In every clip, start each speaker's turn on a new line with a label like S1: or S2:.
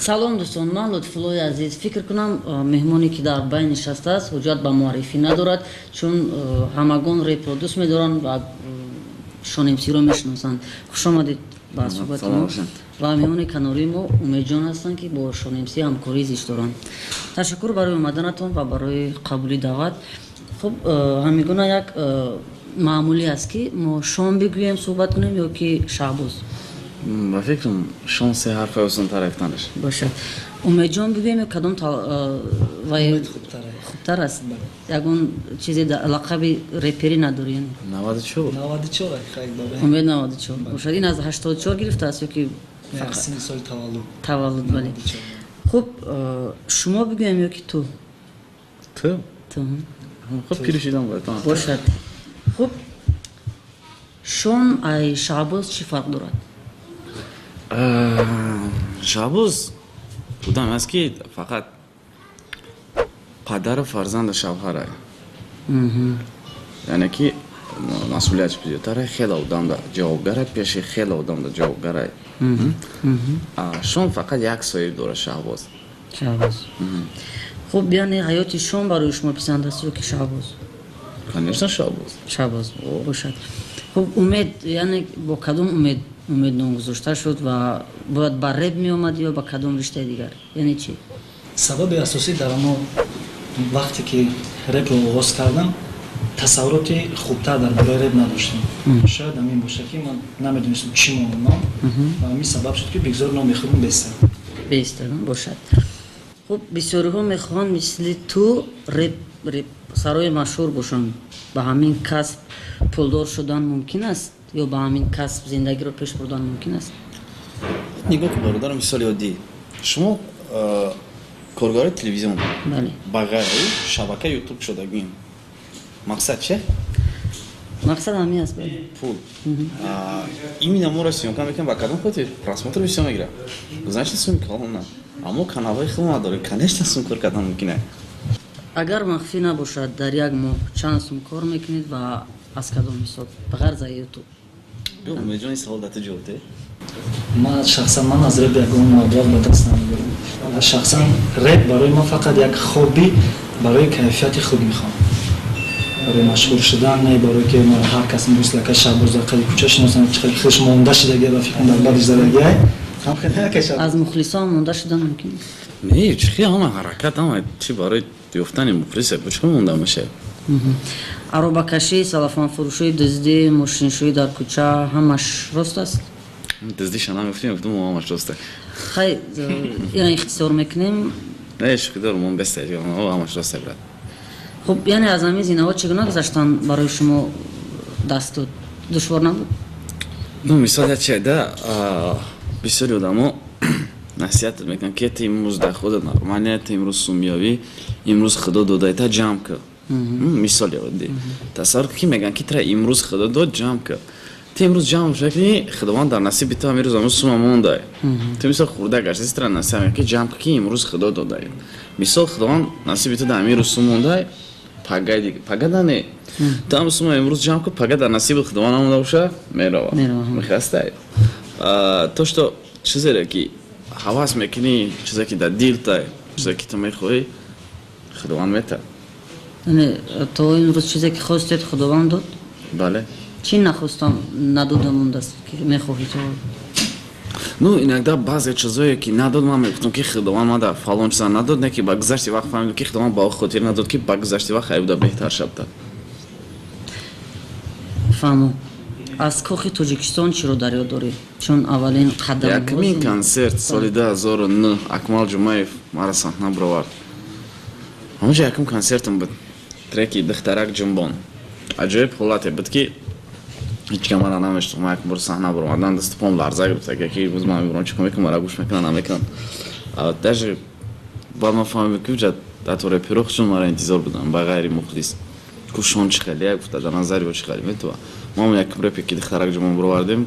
S1: Салом, дӯстон, ман Лутфуллои Азиз. Фикр кунам, меҳмоне, ки дар байн нишастааст, ҳуҷҷат ба муаррифӣ надорад, чун ҳамагон репро дӯст медоранд ва Шон МСиро мешиносанд. Хуш омадед ба суҳбати мо. Ва меҳмони канории мо Умедҷон ҳастанд, ки бо Шон МС ҳамкории зич доранд. Ташаккур барои омаданатон ва барои қабули даъват. Хуб, ҳамин гуна як маъмулӣ аст, ки мо Шон бигӯем, суҳбат кунем ё ки Шаҳбоз?
S2: Ба фикрам, Шон се ҳарфа осонтар гуфтанаш.
S1: Бошад, Умедҷон бигӯем ё кадом вай хубтар аст? Ягон чизе, лақаби реперӣ надорӣ?
S2: 94.
S3: 94.
S1: Умед 94 бошад. Ин аз 84 гирифтааст ё ки
S3: сини соли таваллуд?
S1: Таваллуд, бале. Хуб, шумо бигӯем ё ки ту?
S2: Ту.
S1: Ту.
S2: Хуб, пиршидам.
S1: Бошад. Хуб, Шон ай Шаҳбоз чӣ фарқ дорад?
S2: Шаҳбоз одам аст, ки фақат падару фарзанду шавҳара, яъне ки масъулиятш бисёртара, хеле одамда ҷавобгара, пеши хеле одамда ҷавобгара. Шон фақат як соҳиб дорад — Шаҳбоз.
S1: Шаҳбоз. Хуб, яъне ҳаёти Шон барои шумо писанд аст ё ки Шаҳбоз?
S2: Конечно, Шаҳбоз.
S1: Шаҳбоз бошад. Хуб, Умед, яъне бо кадом умед Умед ном гузошта шуд ва бояд ба реп меомад ё ба кадом риштаи дигар, яъне чӣ?
S3: Сабаби асосӣ дар оно вақте ки репро оғоз кардам, тасаввуроти хубтар дар бораи реп надоштам. Шояд ҳамин бошад, ки ман намедонистам чӣ монам ном ва ҳамин сабаб шуд, ки бигзор номи худам бестад.
S1: Бестад бошад. Хуб, бисёриҳо мехоҳанд мисли ту реп сарои машҳур бошанд. Ба ҳамин касб пулдор шудан мумкин аст ё ба ҳамин касб зиндагиро пеш бурдан мумкин аст?
S2: Нигоҳ кун, бародарам, мисоли оддӣ: шумо коргари телевизион, ба ғайри шабака Ютуб шудагин, мақсад че?
S1: Мақсад ҳамин аст, бале.
S2: Пул. Именно моро съёмка мекунем ба кадом хотир? Просмотр бисёр мегирад, значит, сум калон. Аммо каналҳои хело надорем, конечно, сум кор кардан мумкин аст.
S1: Агар махфӣ набошад, дар як моҳ чанд сум кор мекунед ва аз кадом ҳисоб, ба ғайр аз Ютуб?
S2: Умедҷони, савол дати ҷавоб де.
S3: Ман шахсан, ман аз реп ягон маблағ ба даст намебарам. Шахсан реп барои ман фақат як хобби, барои кайфияти худ мехоҳам, барои машҳур шудан не, барои ки мара ҳар кас имрӯз лака Шаҳбоз дар қади кӯча шиносам. Чӣ хеле хеш монда шудагия, ба фикрам, дар бадиш задагия.
S1: Аз мухлисон монда шудан мумкин?
S2: Не, чӣ, ҳама ҳаракат, ҳама чи барои ёфтани мухлисе, чӣ монда мешавад?
S1: Аробакашӣ, салафанфурӯшӣ, дуздӣ, мошиншӯӣ дар кӯча — ҳамаш рост аст?
S2: Дуздиша намегуфтем, гуфтум, ҳамаш рост.
S1: Хай, ина ихтисор мекунем.
S2: Не, шӯхӣ дорум, он беста, ҳамаш рост, брат.
S1: Хуб, яъне аз ҳамин зинаҳо чӣ гуна гузаштан барои шумо даст дод? Душвор набуд?
S2: Ну, мисол, як чиз да: бисёри одамо насиҳатат мекунанд, ки ти имрӯз дар худат нормалия, ти имрӯз сумёвӣ, имрӯз худо додаита, ҷамъ кӣ. Мисоли оддӣ, тасаввур кун, ки мегӯянд, ки тира имрӯз худо дод, ҷамъ кӣ. Ти имрӯз ҷамъ мекунӣ, худованд дар насиби ту ҳамин рӯз ҳамун сума мондай. Ту, мисол, хурда гаштаси, тира насиҳат мекунӣ, ки ҷамъ кӣ, ки имрӯз худо додай. Мисол, худованд насиби ту дар ҳамин рӯз сум мондай, пага да не, ту ҳам сума имрӯз ҷамъ кун, пага дар насиби худованд намонда боша, мерава. Мехастай то что чизере ки ҳавас мекунӣ, чизе ки дар дилтай, чизе ки ту мехоҳӣ, худованд метавад.
S1: Яъне то имрӯз чизе ки хостед, худованд дод?
S2: Бале.
S1: Чӣ нахостам, надода мондааст, ки мехоҳӣ то?
S2: Ну, иногда баъзе чизое ки надод, ман мегуфтам, ки худованд мада фалон чиза надод, не ки ба гузашти вақт фаҳмидам, ки худованд ба хотир надод, ки ба гузашти вақт айбуда беҳтар шавда.
S1: Фаҳмо. Аз Кохи Тоҷикистон чиро дар ёд дорӣ, чун аввалин қадам?
S2: Якумин консерт соли 2009, Акмал Ҷумаев мара саҳна бировард. Ҳамонҷо якум консертам буд, треки «Духтарак ҷунбон». Аҷоиб ҳолате буд, ки ҳеҷ мара намешинохт. Ман як бор саҳна баромадан, дасту пом ларза гирифт, ки имрӯз ман мебурам, чӣ кор мекунам, мара гӯш мекунам, намекунам. Даже баъд ман фаҳмидам, ки уҷа ҳатто реперо худшон мара интизор буданд, ба ғайри мухлис. Кушон чӣ хеле гуфта, дар назари ё чӣ хеле метува. Мо якум репе ки «Духтарак ҷунбон» баровардем,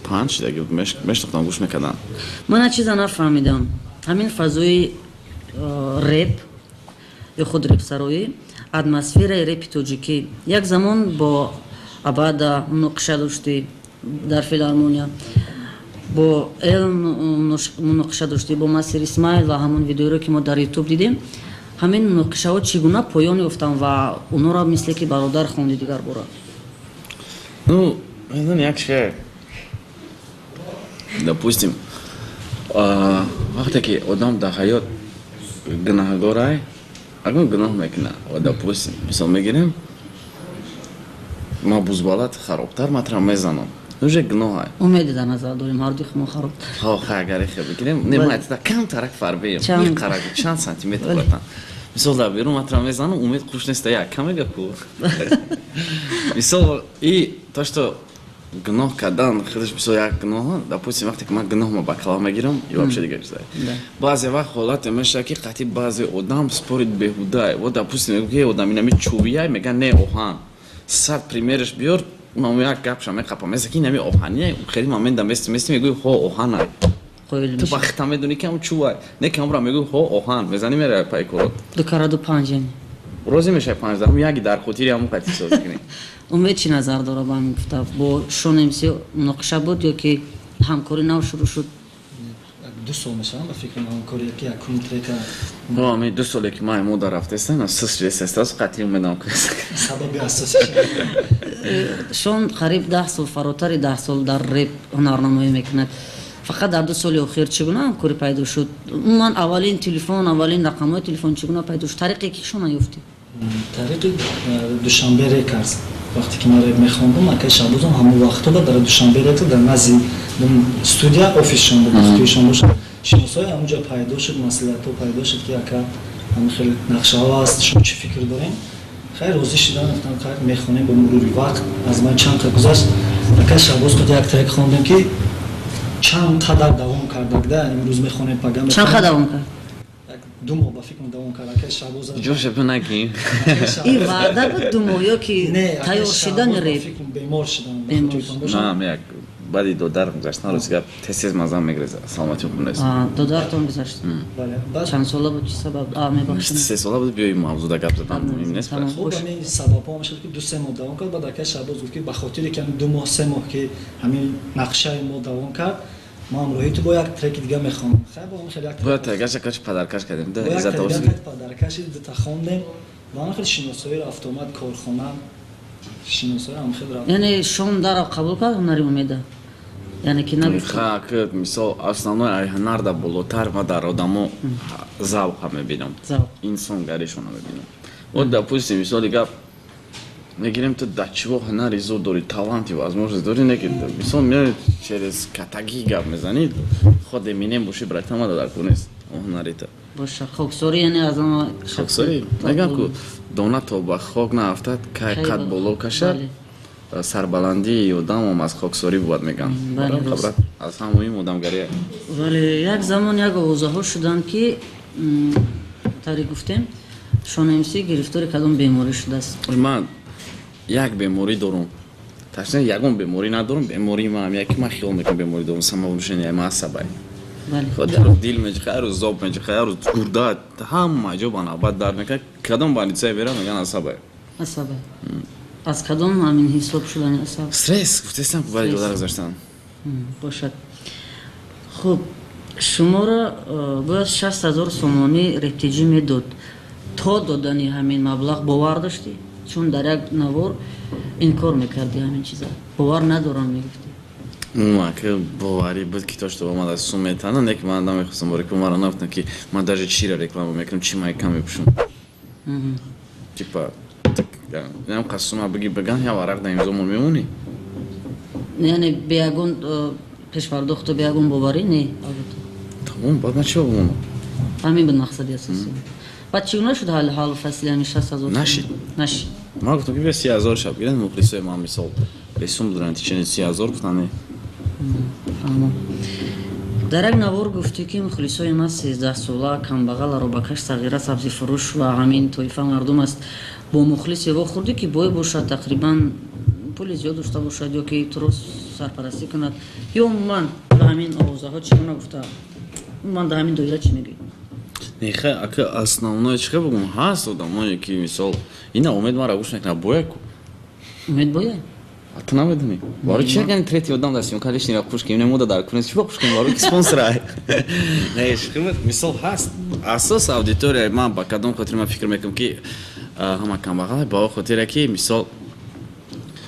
S2: панҷ шидаги мешинохтам, гӯш мекарданд.
S1: Ман як чиза нафаҳмидам: ҳамин фазои реп ё худ репсароӣ, атмосфераи репи тоҷикӣ як замон бо Абада муноқиша доштӣ дар филармония. Бо Эл муноқиша доштӣ, бо Мастер Исмаил ва ҳамон видеоро, ки мо дар Ютуб дидем. Ҳамин муноқишаҳо чӣ гуна поён ёфтанд ва онҳоро мисле ки бародар хонди дигар бора?
S2: Ну, медони, як шеър, допустим, вақте ки одам дар ҳаёт гунаҳгорай, агар гуноҳ мекунад ва, допустим, мисол мегирем, ман бузбалат харобтар матра мезанам, уже гуноҳай.
S1: Умеде дар назар дорем, ҳарду мо харобтар.
S2: Хо, агар ихе бигирем, не, ма камтарак фарбеем, қарак чанд сантиметр, братан. Мисол, дар берун матра мезанам, Умед хуш неста, як кам мега ку. Мисол, и то, что гуноҳ кардан худаш, мисол, як гуноҳ, допустим, вақте ки ман гуноҳ ба калом мегирам ё вообще дигар чизае, баъзе вақт ҳолате мешавад, ки қатъи баъзе одам спорить беҳудае. Вот, допустим, мегӯ, ки одам инами чӯбияй, мега, не, оҳан. Сад примерш биёр, ман як гапша меқапам, меса ки инами оҳания. Хеле момента мести, мести, мегӯи, ҳо, оҳанай. Ту ба хита медонӣ, ки ам чӯбай, не, ки амра мегӯи, ҳо, оҳан, мезанӣ, меравай пай корот.
S1: Ду караду панҷ, яъне.
S2: Розӣ мешавай, панҷдаҳум яки дар хотири ҳамун қатъи созӣ кунӣ.
S1: Умед чӣ назар дора ба ҳамин гуфта? Бо Шон МС муноқиша буд ё ки ҳамкорӣ нав шурӯъ шуд?
S3: 2 сол мешавам, ба фикрам, ҳамкорӣ, ки якум трека.
S2: Ами 2 соле ки ман модар рафтестам, сис ресестас, қатъи умедам.
S3: Сабаби асосӣ.
S1: Шон қариб 10 сол, фаротари 10 сол дар реп ҳунарнамоӣ мекунад. Фақат дар 2 соли охир чӣ гуна ҳамкорӣ пайдо шуд? Умуман, аввалин телефон, аввалин рақамҳои телефон чӣ гуна пайдо шуд? Тариқе ки шуна ёфтӣ?
S3: Тариқи Душанбе Рекордс. Вақте ки ман реп мехондам, акаи Шаҳбозам ҳамон вақтҳо дар Душанбе Рекордс, дар назди студия офисшон буд, студияшон бошад, шиносои ҳамонҷо пайдо шуд, маслиҳатҳо пайдо шуд, ки ака, ҳамин хел нақшаҳо аст, шумо чӣ фикр дорем? Хайр, розӣ шудан, гуфтам, хайр, мехонем. Бо мурури вақт аз ман чанд қа гузашт, акаи Шаҳбоз худ як трек хондем, ки чанд қадар давом кардагда, имрӯз мехонем, пага.
S1: Чанд қа давом кард?
S3: 2 моҳ, ба фикрам, давом кард, акаи Шаҳбоз.
S2: Ҷоша бинагӣ.
S1: Ин ваъда буд 2 моҳ ё ки тайёр шидани реп?
S3: Бемор шудам.
S2: На, як баъди додарам гузаштан, рости гап, тез тез мазам мегреза, саломатӣ хуб нест.
S1: Додаратон гузашт? Чанд сола буд, чӣ сабаб? Мебахшед.
S2: 3 сола буд. Биёи, мавзуда гап задан муҳим нест.
S3: Хуб, ҳамин сабабҳо мешуд, ки 2-3 моҳ давом кард. Баъд акаи Шаҳбоз гуфт, ки ба хотире ки ҳамин 2 моҳ, 3 моҳ, ки ҳамин нақшаи мо давом кард, мо ҳамроҳи ту бо як треки дига мехонам. Хайр, бо ҳамин хел як
S2: Бояд гаша кач подаркаш кардем да.
S3: Иззат подаркаши дута хондем ва ҳамин хел шиносоӣ рафт омад, корхона, шиносоӣ ҳам хел рафт.
S1: Яъне Шон дарав қабул кард ҳунари Умеда, яъне ки нагуфт?
S2: Мисол, основной ай ҳунар да болотар ма дар одамо завқа мебинам, инсонгаришона мебинам. Вот, допустим, мисоли гап мегирем, ту дар чиво ҳунари зуд дорӣ, таланти, возможность дорӣ, не ки, мисол, меои, через катаги гап мезанӣ, худ Эминем бошӣ, братан, ма дар кор нест ҳунарита.
S1: Боша, хоксорӣ, яъне аз ама.
S2: Хоксорӣ, мегам ку, дона то ба хок наафтад, кай қад боло кашад. Сарбаландии одамам аз хоксорӣ бувад, мегам. Аз ҳама муҳим одамгария.
S1: Вале як замон як овозаҳо шуданд, ки тари гуфтем, Шон МС гирифтори кадом беморӣ шудааст.
S2: Ман як беморӣ дорум, точнее, ягон беморӣ надорум. Бемории манам яке, ман хиёл мекунам, беморӣ дорум, самовнушение ма асабай. Худ рӯз дил меҷиқа, ҳар рӯз зоб меҷиқа, ҳар рӯз гурда, ҳама ҷо ба навбат дард мекунад. Кадом больницае берам, меган, асабай.
S1: Асабай. Аз кадом ҳамин ҳисоб шудани асаб?
S2: Стресс, гуфтестам, баъди додар гузаштан.
S1: Бошад. Хуб, шуморо бояд 60 000 сомонӣ рептиҷӣ медод. То додани ҳамин маблағ бовар доштӣ? Чун дар як навор инкор мекардӣ ҳамин чиза, бовар надорам мегуфтӣ.
S2: Ки боварӣ буд, ки то что омада сум метана, не ки ман намехостам бо реклама ро, нафтам, ки ман даже чира реклама мекунам, чи майка мепӯшам, типа ям қасума биги, биган, я варақ да имзомон мемонӣ.
S1: Яъне бе ягон пешпардохту, бе ягон боварӣ, не, албатта.
S2: Тамом, баъд ман чиро бимонам?
S1: Ҳамин буд мақсади асосӣ. Баъд чӣ гуна шуд ҳаллу фасли ҳамин 60 000?
S2: Нашид.
S1: Нашид.
S2: Ман гуфтам, ки бия, 30 000 шаб гиранд мухлисои ман, мисол, бесум буданд, тичени 30 000 гуфтан, не.
S1: Дар як навор гуфтӣ, ки мухлисои ман 13сола, камбағал, аробакаш, сағира, сабзифурӯш ва ҳамин тоифа мардум аст. Бо мухлисе вохӯрдӣ, ки бой бошад, тақрибан пули зиёд дошта бошад ё ки туро сарпарастӣ кунад? Ё умуман ба ҳамин овозаҳо чӣ гуна гуфта, умуман дар ҳамин доира чӣ мегӯӣ?
S2: Нехе, ака, основное, чӣ бугум, ҳаст одамое, ки, мисол, ина Умед мара гӯш мекунад, боя ку.
S1: Умед боя?
S2: Ту намедонӣ? Барои чи ягани третий одам дар съёмка лишний ра қуш кунем? Не, мода дар кунем, чӣ ба қуш кунем? Барои ки спонсор ай. Не, шихи, мисол ҳаст. Асос аудиторияи ман ба кадом хотир ман фикр мекунам, ки ҳама камбағал, ба он хотире ки, мисол,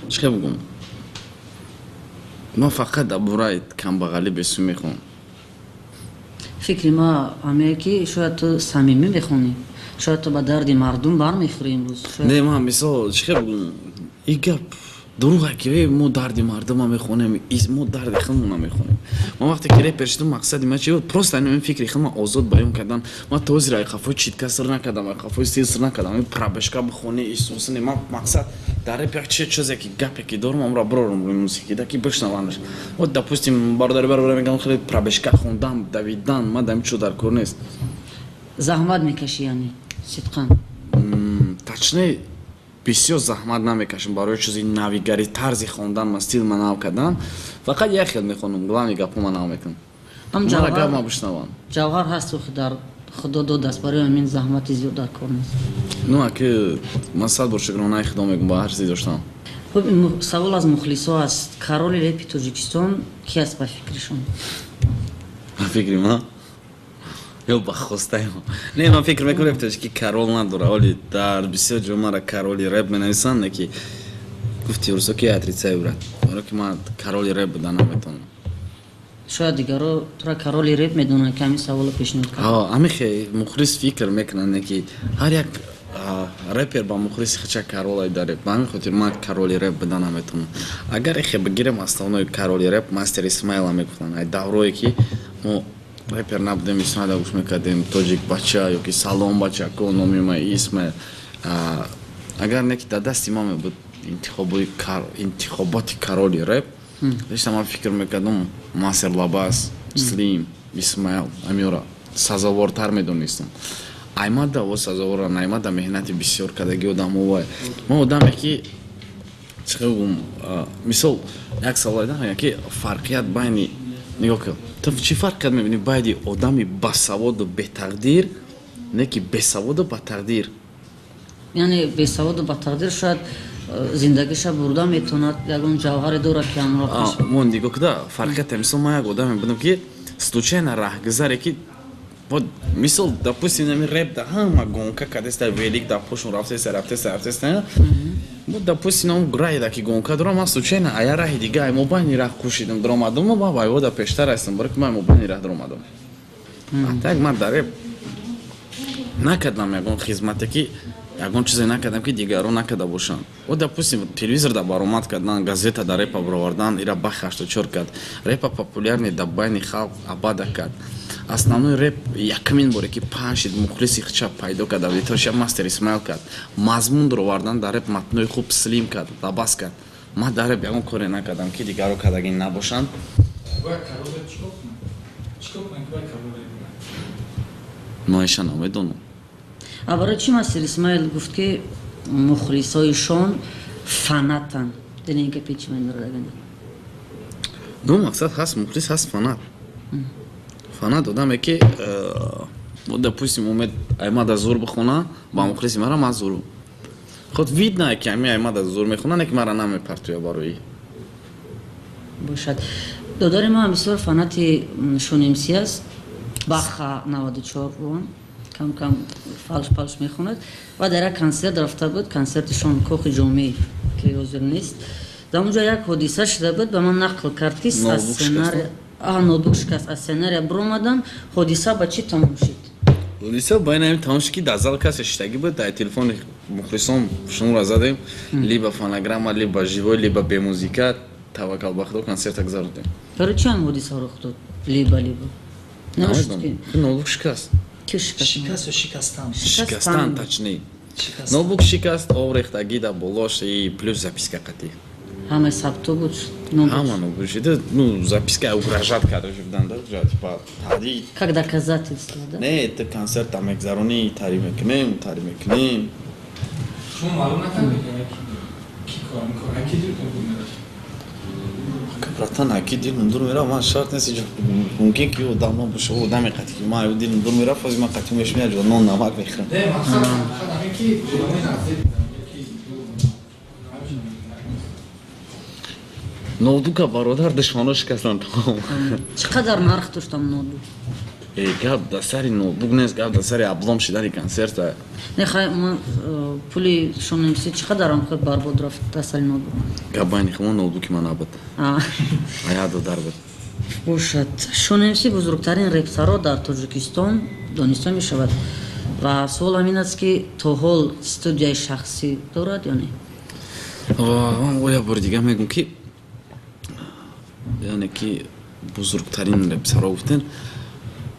S2: чӣ хел бигӯм, ман фақат дар бораи камбағалӣ бесӯ мехонам.
S1: Фикри ма ҳамее, ки шояд ту самимӣ мехонӣ, шояд ту ба дарди мардум бармехӯрӣ имрӯз.
S2: Не, ман, мисол, чӣ хел бигӯм, и гап дурӯға, ки мо дарди мардума мехонем, мо дарди худмона мехонем. Ман вақте ки репер шудам, мақсади ман чи буд? Просто ин фикри худма озод баён кардан. Ман то ҳозир ай қафои читка сир накардам, ай қафои стил сир накардам, пробежка бихонӣ, исусини. Ман мақсад дар реп як чизе ки гапе ки дорам, амро бирорам рӯи мусиқида, ки бишнавандаш. Вот, допустим, бародари бародари мегам, хеле пробежка хондан, давидан, ман дами чо дар кор нест.
S1: Заҳмат мекашӣ, яъне сидқан?
S2: Точнее, бисёр заҳмат намекашам барои чизи навигари, тарзи хондан ма, стил ма нав кардан. Фақат як хел мехонам, главный гапҳо ма нав мекунам, мара гап ма бишнавам.
S1: Ҷавҳар ҳасту дар Худо додааст, барои ҳамин заҳмати зиёд дар кор нест.
S2: Ну, аки ман сад бор шукронаи Худо мегӯм ба ҳар чизе доштам.
S1: Хуб, савол аз мухлисо аст: короли репи Тоҷикистон ки аст ба фикришон?
S2: Ба фикри ман ё ба хостаи ма? Не, ман фикр мекунам, реп тоҷикӣ король надора. Оли дар бисёр ҷо мара короли реп менависанд, не ки гуфти русо ки отрицаю, брат, баро ки ман короли реп буда наметавонам.
S1: Шояд дигаро тура короли реп медонанд, ки ҳамин саволо пешниҳод кард.
S2: Ҳамихе мухлис фикр мекунанд, не ки ҳар як репер ба мухлиси хича королай дар реп. Ба ҳамин хотир ман короли реп буда наметавонам. Агар ихе бигирем, основной короли реп Мастер Исмаила мегуфтанд. Ай даврое ки мо репер набудем, Исмаила гӯш мекардем, «Тоҷик бача» ёки «Салом, бачако, номи ма Исмаил». Агар не ки дар дасти ма мебуд интихоботи короли реп, лично ман фикр мекардам, Мастер Лабас, Слим, Исмаил амиёра сазовортар медонистам. Аймада во сазовора наймада, меҳнати бисёр кардаги одамо. Вай ма одаме ки, чӣ гум, мисол, як савол дам, ки фарқият байни, нигоҳ кун, ту чӣ фарқият мебинӣ байни одами басаводу бетақдир, не ки бесаводу батақдир?
S1: Яъне бесаводу батақдир шояд зиндагиша бурда метавонад, ягон ҷавҳаре дорад, ки ҳамро.
S2: Мо нигоҳ куда, фарқията, мисол, ман як одаме будам, ки случайно раҳгузаре ки, вот, мисол, допустим, ами реп да ҳама гонка кардеста, велик да пошон рафтеста, рафтеста, рафтеста. Вот, допустим, он раҳида ки гонка дорам, ман случайно ая раҳи дига ай мобайни раҳ кушидам, даромадам, ва вайвода пештар ҳастам, барои ки ман мобайни раҳ даромадам. Так ман дар реп накардам ягон хизмате, ки ягон чизе накардам, ки дигарон накарда бошанд. Вот, допустим, телевизор да баромад кардан, газета да репа баровардан, ира бах 84 кард, репа популярный да байни халқ абада кард. Основной реп якумин боре ки паҳн шид, мухлиси хича пайдо кард, аудиторияша Мастер Исмаил кард. Мазмун даровардан дар реп, матнои хуб Слим кард, Лабас кард. Ман дар реп ягон коре накардам, ки дигаро кардагӣ набошанд.
S4: Бояд король чикор кунад? Чикор кунад, ки бояд король буда?
S2: Ман иша намедонам.
S1: А барои чӣ Мастер Исмаил гуфт, ки мухлисоишон фанатанд? Дили ин гапи чӣ маъно дорад?
S2: Ду мақсад ҳаст: мухлис ҳаст, фанат. Фанат одаме ки, вот, допустим, умед аймада зур бихона, ба мухлиси мара ман зур, худ видно, ки ами аймада зур мехона, не ки мара намепартоя барои.
S1: Бошад. Додари ман бисёр фанати Шон МС аст, баха 94 рон кам кам фалш палш мехонад, ва дар як консерт рафта буд, консерти Шон, Кохи Ҷомеъ, ки ҳозир нест. Дар онҷо як ҳодиса шуда буд, ба ман нақл кард, ки аз сценария, ноутбук шикаст, аз сценария биромадан. Ҳодиса ба чӣ тамом шид?
S2: Ҳодиса ба ин ҳамин тамом шид, ки дар зал касе шиштагӣ буд, дар телефони мухлисон шуморо задем, либо фонограмма, либо живой, либо бе музыка, таваккал ба Худо, консерта гузарондем.
S1: Барои чӣ ҳам ҳодиса рух дод, либо либо?
S2: Ноутбук шикаст.
S1: Ки шикаст?
S3: Шикаст ё шикастан?
S2: Шикастан, точнее. Ноутбук шикаст, об рехтагӣ да болош и плюс записка қатӣ.
S1: Ҳамаи сабто буд?
S2: Ҳама ноутбук шида, ну, записка угрожать карда шудан да, типа таҳдид.
S1: Как доказательство, да?
S2: Не, ты консерт там мегзаронӣ, тари мекунем, тари мекунем.
S4: Шумо маълум накардед, ки кор мекунад, ки дилтон буд меравад?
S2: Братан, аки дилм дур мера, ман шарт нест, мумкин ки одам набоша, одаме қати ки ман дилм дур мера, фози ман қати мешум, як ҷо нон намак мехӯрам.
S4: Не, мақсад фақат ҳамин, ки одамои наздик, ки.
S2: Ноутбука, бародар, душмано шикастанд, тамом.
S1: Чӣ қадар нарх доштам ноутбук?
S2: Э, гап дар сари ноутбук нест, гап дар сари облом шидани консерта.
S1: Не, хай, пули Шон МС чӣ қадарам худ барбод рафт дар сари ноутбук?
S2: Гап байни хумо, ноутбуки ман набуд. Ая додар буд.
S1: Бошад. Шон МС бузургтарин репсаро дар Тоҷикистон дониста мешавад ва суол ҳамин аст, ки то ҳол студияи шахсӣ дорад ё не?
S2: Ман як бори дига мегӯм, ки яъне ки бузургтарин репсаро гуфтен,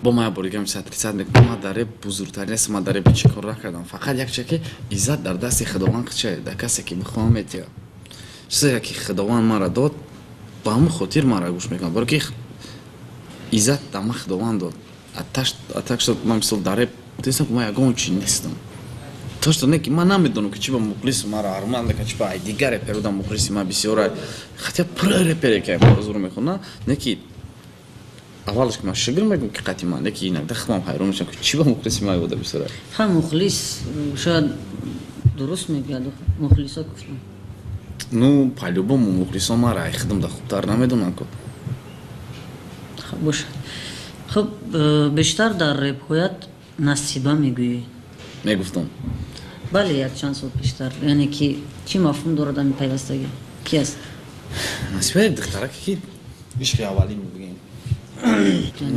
S2: бо ман як бори дига 130 мекунам. Ман дар реп бузургтарин нестам, ман дар реп ҳеҷ кор накардам. Фақат як чизе, ки иззат дар дасти Худованд қича, дар касе ки бихоҳам метиҳад. Чизе ки Худованд маро дод, ба ҳамон хотир маро гӯш мекунам, баро ки иззат дар ман Худованд дод. А так что ман, мисол, дар реп дестам, ки ман ягон чи нестам. То что не ки ман намедонам, ки чи ба мухлис маро ҳурмат мекунад, чи ба ай дигар реперода мухлиси ман бисёр, хотя пур репере ки зур мехонад. Не ки аввалаш ки ман шукр мекунам, ки қати ман, не ки иногда худам ҳайрон мешавам, ки чи ба мухлиси ман бода бисёр.
S1: Ха, мухлис шояд дуруст мегӯяд, мухлисо гуфтам.
S2: Ну, по-любому мухлисо мара ай худам да хубтар намедонам ку.
S1: Бошад. Хуб, бештар дар репҳоят «Насиба» мегӯӣ.
S2: Мегуфтам.
S1: Бале, як чанд сол пештар. Яъне ки чӣ мафҳум дорад ҳамин пайвастагӣ? Ки аст?
S2: Насиба як духтараке, ки ишқи аввалин бигем.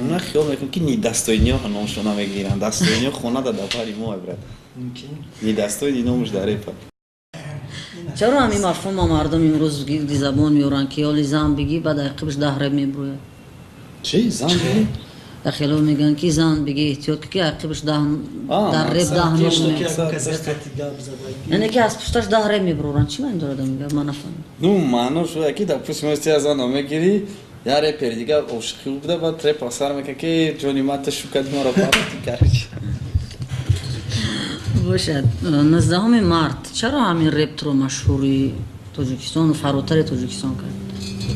S2: Ман хиёл мекунам, ки недостойниҳо номшо намегиранд. Достойниҳо хона да дафари мо, брат. Недостойни номуш дар репа.
S1: Чаро ҳамин мафҳума мардум имрӯз гирди забон меоранд, ки оли зан бигӣ, баъд ақибаш 10 реп мебурӯяд?
S2: Чӣ, зан бигӣ?
S1: Хело мегӯянд, ки зан бигӣ, эҳтиёт, ки ақибаш даҳ дар реп 10 ном, яъне ки аз пушташ 10 реп мебуроранд. Чӣ маъни дорад ҳамин гап? Ман нафаҳмидам.
S2: Ну, маъно шуда, ки допустим, ти зан мегирӣ, я репери дига ошиқи буда, баъд реп сар мекунад, ки ҷони ман, ту шукади маро пафти, короче.
S1: Бошад. 19-уми март чаро ҳамин реп туро машҳури Тоҷикистону фаротари Тоҷикистон кард?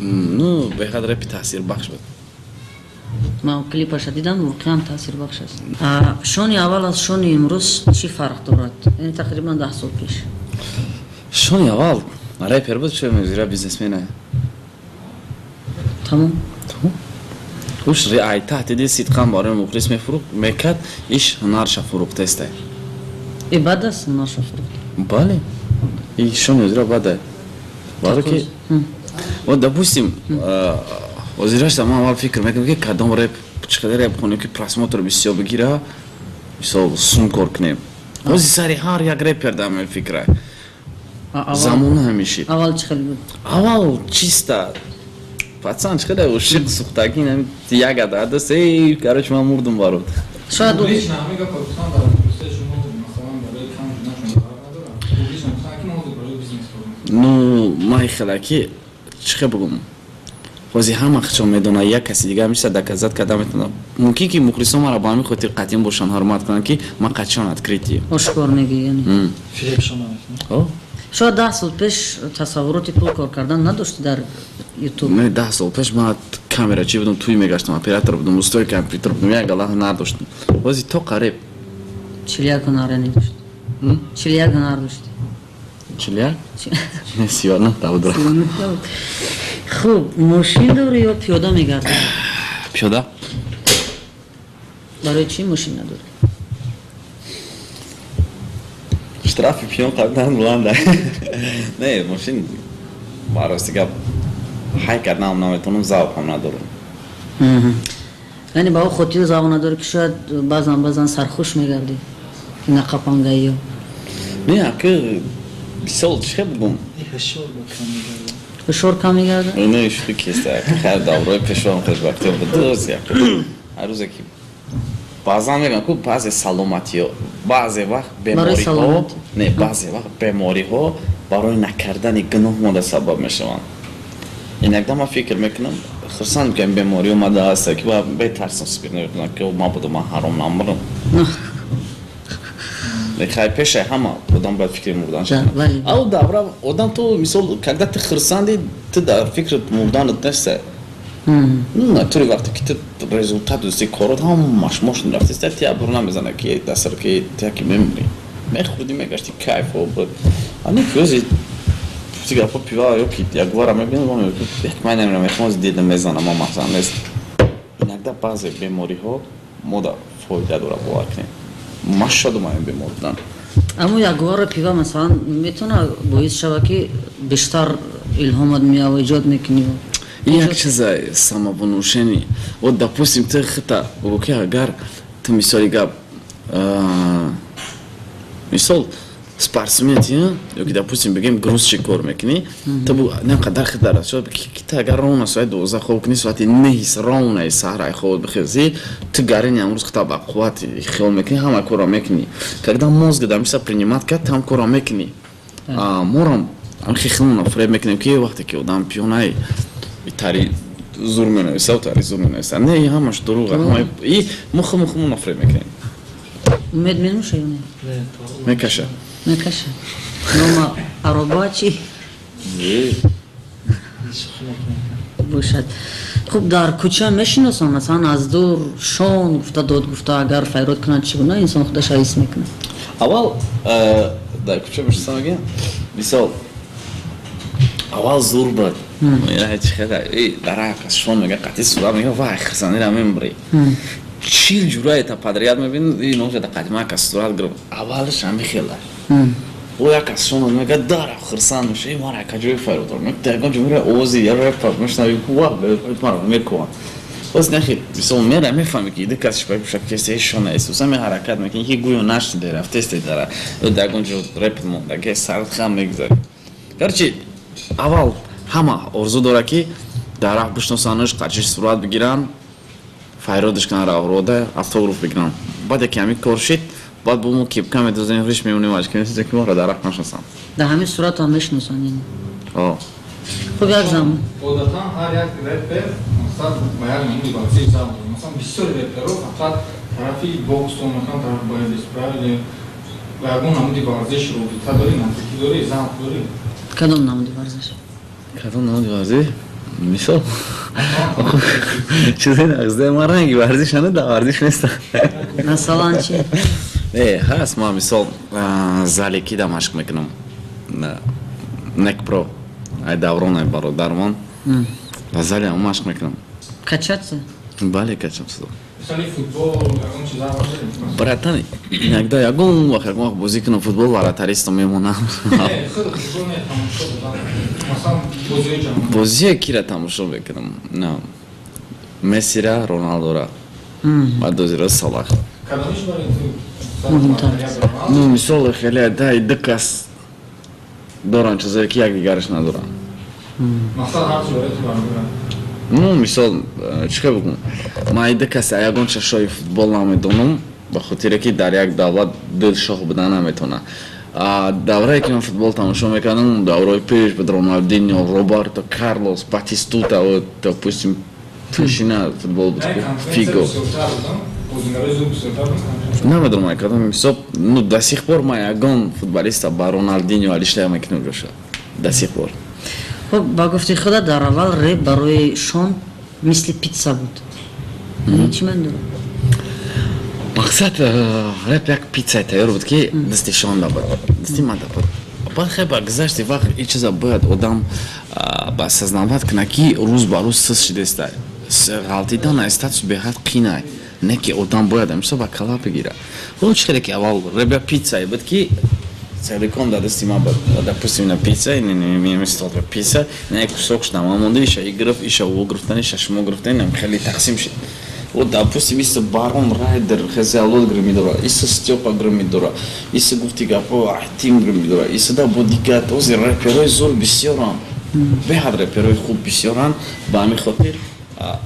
S2: Ну, беҳад репи таъсирбахш буд.
S1: Ман клипаша дидам, воқеан таъсирбахш аст. Шони аввал аз Шони имрӯз чӣ фарқ дорад? Яъне тақрибан 10 сол пеш.
S2: Шони аввал репер буд, шо мезира бизнесмена.
S1: Тамом.
S2: Уш ай таҳти дил сидқан барои мухлис мефурӯхт, мекард, иш ҳунарша фурӯхтеста.
S1: И бад аст ҳунарша фурӯхт?
S2: Бале, и шони озира бада, баро ки вот, допустим, озирашта ман аввал фикр мекунам, ки кадом реп, чӣ қадар реп хонем, ки просмотр бисёр бигира, мисол, сум кор кунем. Ҳози сари ҳар як репер дар ҳамин фикра. Замона ҳамиши.
S1: Аввал чӣ хел буд?
S2: Аввал чиста пацан, чӣ хеле ошиқ сухтагӣ, як адаст, эй, короче, ман мурдум барот.
S1: Шояд
S4: Публично ҳамин гапа гуфтан дар мухлисои шумо, масалан, барои кам шуданашон зарар надорад? Публично гуфтан, ки мо ҳозир барои бизнес кор мекунем.
S2: Ну, ман хела ки чӣ хел бугум, ҳозир ҳама хичо медонад, як каси дигар меша доказать карда метавонад. Мумкин ки мухлисон маро ба ҳамин хотир қатъин бошанд, ҳурмат кунанд, ки ман қатъишон открытый.
S1: Ошкор мегӯӣ, яъне.
S3: Фиребшон намекунӣ.
S1: Шояд 10 сол пеш тасаввуроти пул кор кардан надошти дар Ютуб.
S2: Не, 10 сол пеш ман камерачи будам, туй мегаштам, оператор будам, устои компютер будам, як гала ҳунар доштам. Ҳозир то қариб
S1: 41 ҳунар яъне дошт? 41 ҳунар дошти?
S2: 41? Не, 39 та буд.
S1: Хуб, мошин дорӣ ё пиёда мегардӣ?
S2: Пиёда.
S1: Барои чӣ мошин надорӣ?
S2: Штрафи пиён қабдан буланда. Не, мошин ба рости гап ҳай карданам наметавонам, завқам надорам.
S1: Яъне ба о хотир завқ надорӣ, ки шояд баъзан баъзан сархуш мегардӣ, ки нақапангаиё?
S2: Не, аки мисол, чӣ хел бугум?
S3: Ҳушёр ба кам мегардад.
S1: Ҳушёр кам мегардад?
S2: Не, шӯхӣ кеста, хайр, даврои пешвоам хушбахтиё буд. Ҳар рӯзе ки баъзан мегӯям ку, баъзе саломатиҳо, баъзе вақт бемориҳо, не, баъзе вақт бемориҳо барои накардани гуноҳ мода сабаб мешаванд. Иногда ман фикр мекунам, хурсанд ки беморӣ омада аст, ки бетарсам спиртной ки мабодо ман ҳаром намурам. Хай, пешаи ҳама одам бояд фикри мурдан. Ау давра одам ту, мисол, когда ты хурсанди, ту дар фикри мурданат неста. Натури вақте ки ту результат дӯсти, корот ҳамаш мошин рафтиста, ти абр намезана, ки дастар, ки ту яки мемурӣ. Мехӯрдӣ, мегашти, кайф буд. Ани ки ози Гуфти гапо, пива ё ки ягвара мебинам, ва мегӯям, ман намерам, мехоҳам дидам, мезанам, ма масалан нест. Иногда баъзе бемориҳо мода фоида дора, бовар кунем. Ма шодум ҳамин бемор будан.
S1: Аммо ягвара пива, масалан, метавона боис шава, ки бештар илҳомат меява, эҷод мекунӣ?
S2: Як чиза самовнушение. Вот, допустим, ты хита бугӯ, ки агар ту, мисоли гап, мисол, спортсмен ё ки, допустим, бигем, грузчик кор мекунӣ, ту бу не қадар хита расо, ки ту агар ровно соати 12 хоб кунӣ, соати 9 ровно саҳраи хобот бихезӣ, ту гарини амрӯз хита ба қуввати хиёл мекунӣ, ҳама корро мекунӣ. Когда мозг дамиса принимать кард, там корро мекунӣ. Морам ҳамихи хилмона фреб мекунем, ки вақте ки одам пиёнай, тари зур менависа, тари зур менависа. Не, ҳамаш дурӯға. И мо худмо худмона фреб мекунем.
S1: Умед менӯша ё не?
S2: Мекаша.
S1: Мекаша. Нома ароба чӣ бошад. Хуб, дар кӯча мешиносам, масалан, аз дур Шон гуфта, дод гуфта агар файрод кунад, чӣ гуна инсон худаша ҳис мекунад?
S2: Аввал дар кӯча мешиносам, мегӯям, мисол, аввал зур буд, дар шон мега, қатъи сурат мега, вай, хирсандира мембри, 40 ҷураета подряд мебини, ноҷада қадима кас сурат гирифт. Аввалш ҳами хела о як кас шон мега, дара хирсанд меша, мара яка ҷои файрод дорам, ягон ҷо мера, овози я репа мешнави, ва мара мекувам. Боз нахи, мисол, мера, мефаҳми, ки ду кас шипа пуша кесе шона эсуса ме ҳаракат мекунӣ, ки гӯё нашниде, рафтесте, дара ягон ҷо реп мондаге, сарат хам мегузари. Короче, аввал ҳама орзу дорад, ки дар раҳ бишносанаш, қачиш сурат бигиранд, файродаш кунанд, раврода автограф бигиранд. Баъд яке ҳамин кор шид, баъд бо мо кепка медозем, риш мемонем, ачка месозем, ки моро дар раҳ нашносанд.
S1: Дар ҳамин сурат ҳам мешиносанд, яъне?
S2: О.
S1: Хуб, як замон
S4: Одатан ҳар як репер, масалан, ба як намуди варзиш завқ дорад. Масалан, бисёри реперо фақат тарафи бокс тон мекунанд, тарафи бои бесправили. Ба ягон намуди варзиш робита дорӣ, наздикӣ дорӣ, завқ дорӣ?
S1: Кадом намуди варзиш?
S2: Кадом намуди варзиш? Мисол, чизе нағзда, ман ранги варзиш ана дар варзиш нестам.
S1: Масалан, чи?
S2: Не, ҳаст, ман, мисол, зали кида машқ мекунам, Нек Про, ай Даврон, ай бародармон, ба зали ҳам машқ мекунам.
S1: Качаться?
S2: Бале, качаться.
S4: Мисоли, футбол, ягон чиз завқ дорӣ?
S2: Братан, иногда, ягон вақт бозӣ кунам футбол, вратаристо мемонам.
S4: Не, худ футбол не, тамошо додан. Масалан, бозиҳои ҷаҳонӣ.
S2: Бозие кира тамошо мекунам? На, Мессира, Роналдора, баъд дозира Салах.
S4: Кадомиш барои ту?
S1: Муҳимтар аст?
S2: Ну, мисол, хеле дай ду кас доранд чизое, ки якдигараш надоранд.
S4: Масалан, ҳар чӣ барои ту баробар.
S2: Ну, мисол, чӣ хел бигӯм, ман ай ду кас ягон чашои футбол намедонам, ба хотире ки дар як давлат ду шоҳ будан наметавонад. Даврае ки ман футбол тамошо мекардам, давраи пеш буд, Роналдиньо, Роберто Карлос, Батистута, вот, допустим, пешина футбол буд, Фиго. Намедонам, ай кадом ҳисоб. Ну, до сих пор ман ягон футболиста ба Роналдиньо алиштая мекунам ҷоша, до сих пор.
S1: Хуб, ба гуфти худа, дар аввал реп барои Шон мисли питса буд. Чӣ маъни дорад?
S2: Мақсад, реп як питсаи тайёр буд, ки дасти Шонда буд, дасти манда буд. Баъд хел ба гузашти вақт ин чиза бояд одам ба осознавать кунад, ки рӯз ба рӯз сис шидеста, ғалтидан аз статус беҳад қинай, не ки одам бояд ҳамиша ба кала бигирад. Ҳо, чӣ хеле ки аввал реп як питсае буд, ки целиком дар дасти ман буд. Допустим, на пицца, пицца на як кусок шуда ман монда, иша и гирифт, иша ӯ гирифтан, иша шумо гирифтан, инам хеле тақсим шид. Вот, допустим, иса Барон Райдер хезалот гирмидора, иса Стёпа гирмидора, иса, гуфти гапо, Ахтим гирмидора, иса да бо дигар ози реперои зур бисёранд, беҳад реперои хуб бисёранд. Ба ҳамин хотир